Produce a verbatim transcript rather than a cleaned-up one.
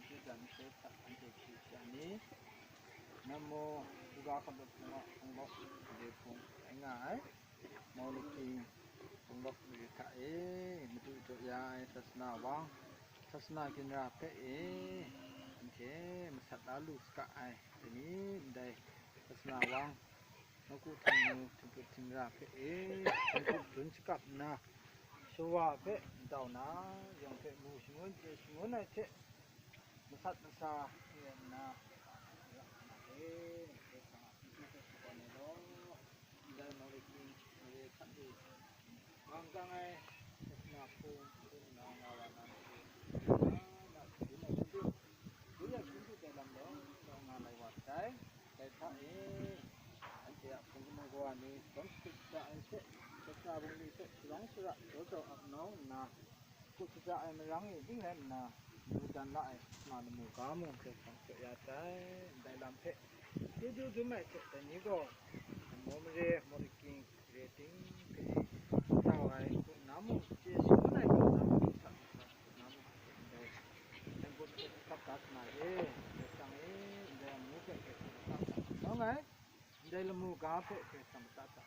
Hte jan hte hta anhte hpyi sha ni, Namo, Buga Hkap Lawt Hpung a hpung lawk mare hpung rai nga ai, Mawliking hpung lawk mare hta e, madu jaw ya ai sasana wang, sasana ginra hpe e, anhte masat la lu saga ai, dai ni ndai sasana wang, nawku htingnu, htingput htingra hpe e, htingput dun shakap nna, shawa hpe ntau na, yawng hpe mu shangun chye shangun ai hte, masat masa n rai nna, ra nga e, Karai Kasang a hpyi hpe shabawn ai law, ndai Mawliking mare hkan e, bang kang ai sasana hpung hpung nna nga wa na matu, na, na, dun ai shindu, dun ai shindu dai lam law, law nga lai wa sai. Dai hta e, anhte a hpung kamu kawa ni, shadawn shakut shaja ai hte, sasana bungli hpe sharawng shara jaw jau ap nawng nna, kut shaja ai marang e ning rai nna, mungdan la ai sasana lamu ga mung Karai Kasang jaw ya sai. Ndai lam hpe chyeju dum ai hte, dai ni gaw, Namo mare, Mawliking, Re ting hpe e, jau ai, hpung na mung chye shangun ai hkra na mung, hkra na mung hte ndai, ndai bun hpe hkap da sa na e, Karai Kasang e, ndai amu hpe Karai Kasang hkap da sa nawng ai, ndai lamu ga hpe Karai Kasang mata hta